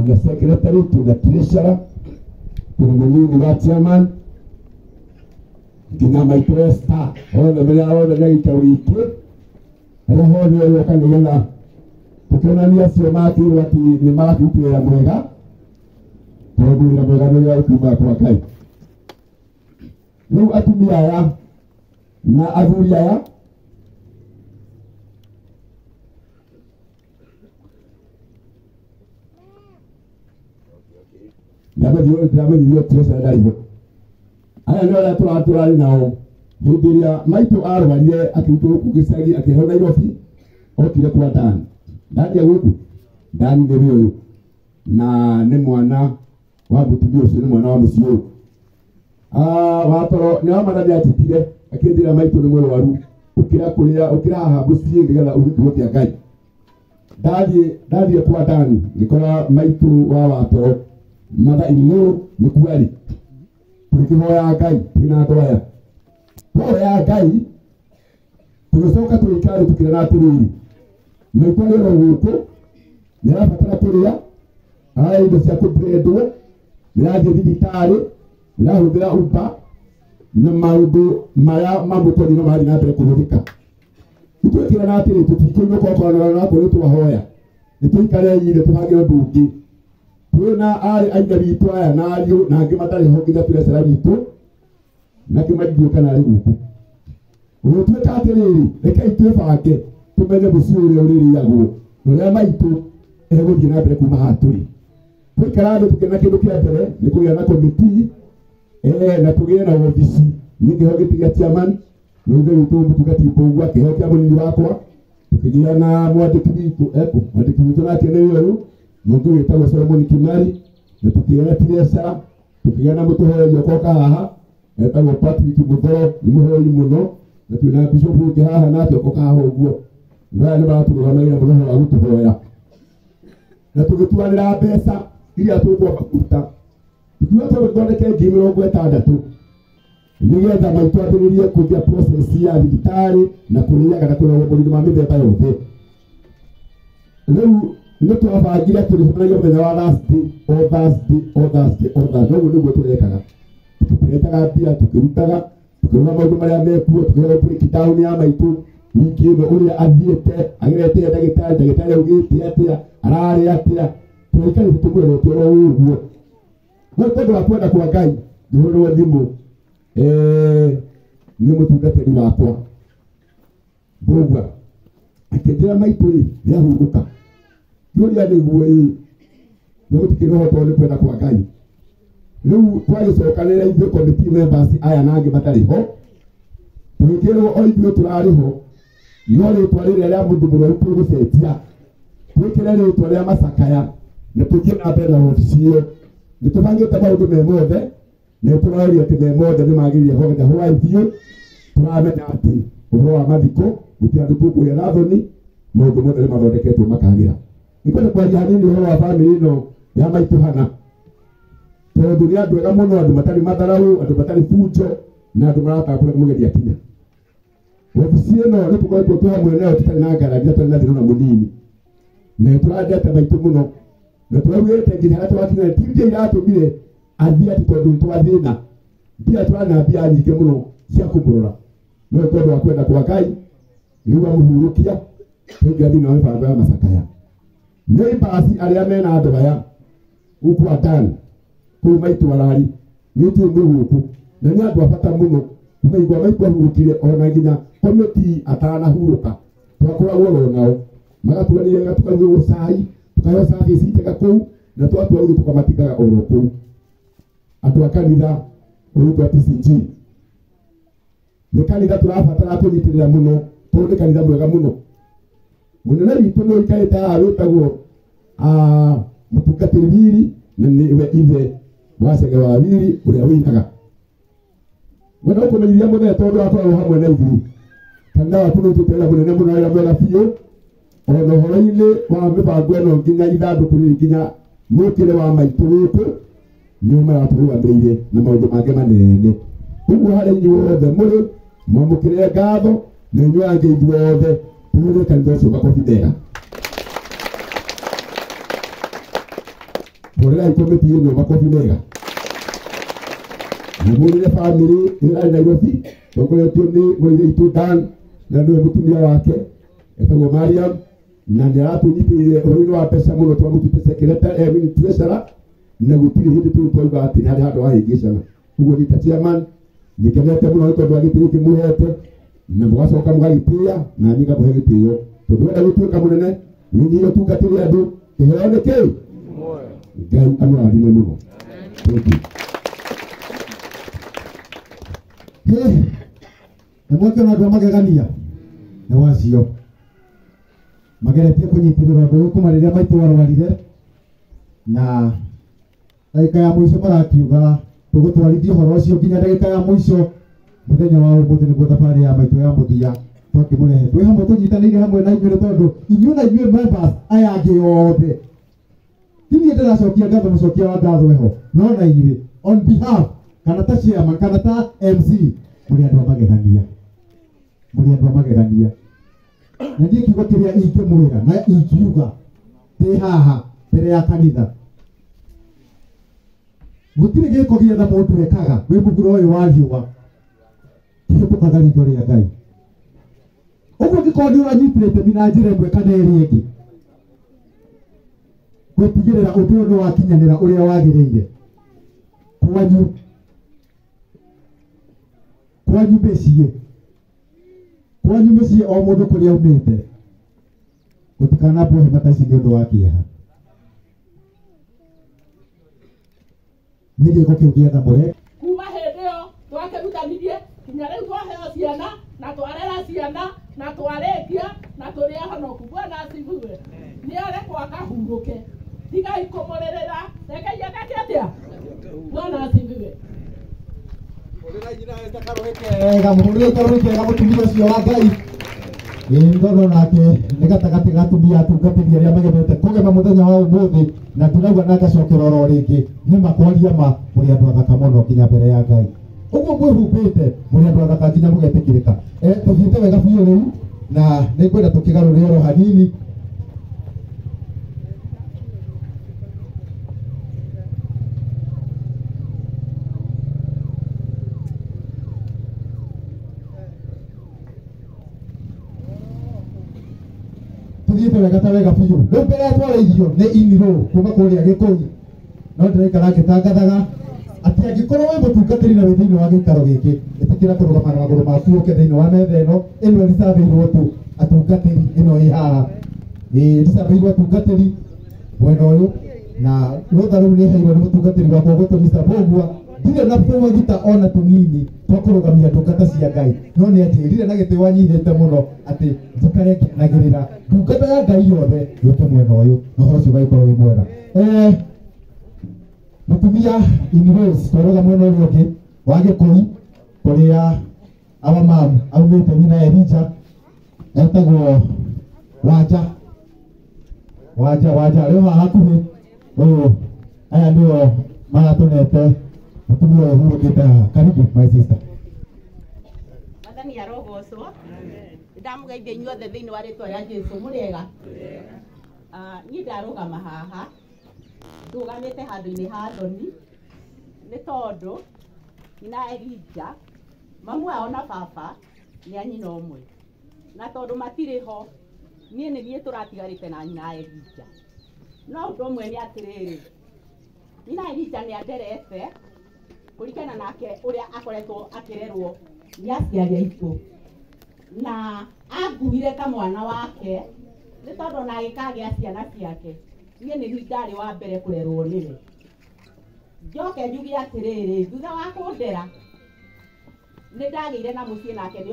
Na secretary, twĩna treasurer, twĩna mũnini wa chairman nginya maitũ Esther othe marĩa othe nĩ gĩikaro gĩkĩ arĩa hothe ũrĩoka nĩgetha tũkĩonania acio makĩrwo atĩ nĩ marakĩruta wĩra mwega tondũ wĩra mwega nĩ ũrĩa ũkiumaga kwa Ngai. Rĩu atumia aya na athuri aya ndamenyithio treasurer ndarĩ ho. Aya nĩ arĩa tũratũrarĩ nao hĩndĩ ĩrĩa maitũ arwarire akĩrutwo gũkũ gĩcagi akĩheo Nairobi okire kwa Dan. Dan ya gũkũ Dan nĩwe ũyũ na nĩ mwana wa mũtumia ũcio nĩ mwana wa mũciĩ ũyũ. Watoro nĩ wa nĩ anjĩtire akĩnjĩra maitũ nĩ mũrwaru ũkĩra kũrĩa ũkĩra haha mũciĩ nĩgetha uge kiugo kĩa Ngai. Ndathiĩ kwa Dan ngĩkora maitũ wa watoro mother in law nĩkuo arĩ. Tũgĩkĩhoya Ngai twĩna andũ aya twahoya Ngai tũgĩcoka tũgĩikara tũkĩrana atĩrĩrĩ maitũ arĩ oro gũkũ nĩarabatara kũrĩa ararĩa indo cia kũbrendwo nĩarathiĩ thibitarĩ nĩarahũthĩra Uber na maũndũ maya mamũkoniĩ no marathiĩ na mbere kũhũthĩka. Nĩtwĩkĩrana atĩrĩ tũtikũinũka okorwo nakorwo nĩtwahoya nĩtũikare ithe tũbange ũndũ ũngĩ twĩna arĩ a ithe witũ aya na ariũ na angĩ matarĩ ho nginya tũrecera witũ na kĩmanjio kana arĩ gũkũ. Ũgĩtuĩka atĩrĩrĩ rekei twĩbange tũmenye mũciĩ ũrĩa ũrĩrĩagwo na ũrĩa maitũ egũthiĩ na mbere kuma haha tũrĩ. Twaikara thĩ tũkĩona kĩndũ kĩa mbere nĩ kũgĩa na komiti na tũgĩe na wabici. Niĩ ngĩheo gĩtĩ gĩa chairman nĩ ithe witũ mũtungati Mbũgua akĩheo kĩa mũnini wakwa tũkĩgĩa na mwandĩki witũ ekũ mwandĩki witũ nake nĩ ũyũ mũndũ wĩtagwo Solomon Kimari na tũkĩgĩa na treasurer tũkĩgĩa na mũtũhoreri okoka haha etagwo Patrick Muthoro nĩ mũhoi mũno na twĩna bishop ũngĩ haha nake okoka haha ũguo. Andũ aya nĩ maratũrũgamagĩra mũno wa gũtũhoera na tũgĩtuanĩra mbeca iria tũkwamba kũruta tũkiuga tũthondeke 60,000 nĩgetha maitũ ambĩrĩrie kũingĩra process ya thibitarĩ na kũrĩaga na kũrorwo maũndũ ma mĩthemba yothe. Rĩu nĩ twabangire tũrĩcemanagia mũthenya wa Thursday o Thursday o Thursday o Thursday ũguo nĩguo tũrekaga tũkĩretaga mbia tũkĩrutaga tũkĩrora maũndũ marĩa mekuo tũkĩheo breakdown ya maitũ wiki ĩno ũrĩa athiĩte agerete ndagĩtarĩ ndagĩtarĩ augĩte atĩa ararĩ atĩa tũraikarĩte tũmũrorete oro ũguo. No tondũ wa kwenda kwa Ngai ngĩhũrĩrwo thimũ nĩ mũtungatĩri wakwa Mbũgua akĩnjĩra maitũ rĩ nĩahurũka ngĩũria nĩguo ĩ no gũtikĩrĩ ũhoro tondũ nĩ kwenda kwa Ngai. Rĩu twagĩcokanĩrĩra ithuĩ committee members aya na angĩ matarĩ ho tũgĩkĩrwo o ithuĩ tũrarĩ ho no rĩtwa rĩrĩa rĩa mũndũ mũrwaru tũgũcenjia twĩkĩre rĩtwa rĩa macakaya na tũthiĩ na mbere na wabici ĩyo. Nĩ tũbangĩte maũndũ me mothe na nĩtũroria atĩ me mothe nĩ magĩrĩire hothe hwa ithuĩ tũramenya atĩ ũhoro wa mathiko gũtirĩ andũ tũkũgĩa na thoni maũndũ mothe nĩ mathondeketwo makagĩra. Nĩngwenda kwaria hanini ũhoro wa bamĩrĩ ĩno ya maitũ Hana tondũ nĩ andũ ega mũno andũ matarĩ matharaũ andũ matarĩ bunjo na andũ maratambũra mũgeni akinya. Wabici ĩno nĩ tũkoretwo twĩ hamwe nayo tũtarĩ na ngarari na tũtarĩ na thĩna ona mũnini na nĩtũrendete maitũ mũno na tũraugĩte nginya harĩa tũrakinya ti mbia iratũmire athiĩ atĩ tondũ nĩtwathĩna mbia tũrana mbia nyingĩ mũno cia kũmũrora no tondũ wa kwenda kwa Ngai rĩu amũhurũkia tũingĩra thĩinĩ wa mĩbango ya macakaya. Neighbors arĩa mena andũ aya gũkũ Dan kũu maitũ arari nĩ njũĩ mwĩ gũkũ na nĩ andũ a bata mũno maigua maitũ ahurũkire ona nginya komiti atanahurũka twakoragwo oro nao magatuanĩria tũkarugĩrwo cai tũkaheo service njega kũu na twatua gũthiĩ tũkamatigaga oro kũu. Andũ a kanitha ũrutwo PCG nĩ kanitha tũrabatara kũnyitĩrĩra mũno tondũ nĩ kanitha mwega mũno. Mũnene witũ nĩ ũikarĩte haha wĩtagwo mũtungatĩri Wili na nĩwe ithe wa Chege wa Wili ũrĩa wĩinaga. Wenda gũkũmenyithia mũthenya tondũ akoragwo hamwe na ithuĩ kanitha waku nĩ ũtũte wĩra mũnene mũno wĩra mwega biũ ona ũhoro-inĩ wa mĩbango ĩno nginya ithandũkũ rĩrĩ nginya mwĩkĩre wa maitũ gũkũ nĩo maratũrũgamĩrĩire na maũndũ mangĩ manene. Ũguo harĩ inyuothe mũrĩ mwamũkĩre ngatho na inyuĩ angĩ ithuothe tũhũrĩre kanitha ũcio makobi mega. Hũrĩrai komiti ĩno makobi mega. Mũhũrĩre bamĩrĩ ĩrĩa ĩrarĩ Nairobi tongoretio nĩ mũirĩtu witũ Dan na nĩwe mũtumia wake etagwo Mariam, na nĩ aratũnyitĩrĩire ũhoro-inĩ wa mbeca mũno, twamũtuĩte secretary, treasurer, na gũtirĩ hĩndĩ tũrĩ twauga atĩ nĩ harĩ handũ hahĩngĩcana. Ũguo niĩ ta chairman nĩngenete mũno nĩ tondũ wa gĩtĩo gĩkĩ mũhete, na mũgacoka mũgagĩtĩĩa na niĩ ngamũhe gĩtĩo, tondũ wenda gũtuĩka mũnene wĩnyihie ũtungatĩre andũ. Kĩheo nĩ kĩĩ? Ngai amũrathime mũno. Thank you. Nĩ mwakĩona andũ a magegania nĩ wacio mageretie kũnyitĩrĩra ũndũ ũyũ kuma rĩrĩa maitũ arwarire, na ndagĩka ya mũico marakiuga tũgũtwarithia ũhoro ũcio nginya ndagĩka ya mũico mũthenya wa ũmũthĩ, nĩguo thabarĩ ya maitũ ya mũthia twakĩmũrehe twĩ hamwe tũnyitanĩire hamwe na inyuĩ, nĩ tondũ inyuĩ na inyuĩ members aya angĩ othe ti niĩ ndĩracokia ngatho, mũcokia wa ngatho eho, no na inyuĩ on behalf kana ta chairman kana ta MC mũrĩ andũ a magegania, mũrĩ andũ a magegania. Na niĩ kiugo kĩrĩa ingĩmwĩra na ingiuga ndĩ haha mbere ya kanitha, gũtirĩ gĩko gĩetha mũndũ ekaga wĩ mũhuro ũyũ wa riũa kĩhĩtũkaga ritho rĩa Ngai. Ũguo angĩkorwo nĩ ũranyitire itemi na njĩra ĩmwe kana ĩrĩa ĩngĩ gũtigĩrĩra ũndũ ũyũ nĩ wakinyanĩra ũrĩa wagĩrĩire kwanyu mĩciĩ, kwanyu mĩciĩ o mũndũ kũrĩa aumĩte, gũtikanambwo hema ta ici nĩ ũndũ wa kĩeha. Nĩ gĩko kĩu gĩetha mũre kuma hĩndĩ ĩyo twakĩrutanirie nginya rĩu twaheo ciana na twarera ciana na twarĩkia na tũrĩ ahonoku. Bwana asifiwe. Nĩ arekwo akahurũke, tigai kũmũrĩrĩra, rekei agake atĩa. Bwana asifiwe. Ega mũhũrĩre karoĩ kega mũtumia ũcio wa Ngai. Ĩĩ tondũ nake nĩ gatagatĩ ga atumia atungatĩri arĩa magemete kũgema mũthenya wa ũmũthĩ, na ndĩrauga na ngacokera oro rĩngĩ nĩ makwaria ma mũrĩ andũ athaka mũno nginya mbere ya Ngai. Ũguo mwĩhumbĩte mũrĩ andũ athaka nginya mũgetĩkĩrĩka. Tũthiĩte wega biũ rĩu na nĩngwenda tũkĩgarũre oro hanini. Tuthiĩte wega ta wega biũ. Rĩu mbere ya twarĩirio nĩ inirũ kuma kũrĩa Gĩkũyũ, no ndĩraikara ngĩtangathaga atĩ angĩkorwo wĩ mũtungatĩri na wĩ thĩinĩ wa gĩikaro gĩkĩ, ĩtĩkĩra kũrũgama na magũrũ maku ũke thĩinĩ wa metha ĩno. Ĩno ĩricabĩirwo tu atungatĩri, ĩno ĩ haha ĩricabĩirwo atungatĩri mwena ũyũ, na rũtha rũu nĩ heirwo nĩ mũtungatĩri wakwa ũgwĩtwo Mr. Mbũgua. Ndirĩ na tũmaguta ona tũnini twa kũrũgamia ndungata cia Ngai, no nĩ anjĩrire na gĩtĩo anyihĩte mũno atĩ njikare ngĩanagĩrĩra ndungata ya Ngai yothe yũke mwena ũyũ, na ũhoro ũcio ũgagĩkorwo wĩ mwega. Mũtumia Inirose twarũga mwena ũrĩa ũngĩ wa Gĩkũyũ kũrĩa our mom aumĩte, nyina Elija etagwo Wanja, Wanja, Wanja rĩu haha hakuhĩ ũyũ, aya nĩo maratũnete mũtumia ũyũ ũhurũkĩte haha. Karibu my sister. Mwathani arogocwo. Ndamũgeithia inyuothe thĩinĩ wa rĩtwa rĩa Jesũ. Mũrĩega? Niĩ ndarũgama haha ndũgamĩte handũ-inĩ ha thoni nĩ tondũ nyina Elija mamu wao na baba nĩ a nyina ũmwe, na tondũ matirĩ ho niĩ nĩ niĩ tũratigarĩte na nyina Elija. No ũndũ ũmwe nĩ atĩrĩrĩ, nyina Elija nĩ anderete kũringana nake ũrĩa akoretwo akĩrerwo nĩ aciari aitũ, na anguire ta mwana wake nĩ tondũ ona agĩkagĩa ciana ciake niĩ nĩ niĩ ndarĩ wa mbere kũrerwo nĩwe. Njoke njuge atĩrĩrĩ, thutha wa kũndera nĩ ndagĩire na mũciĩ nake nĩ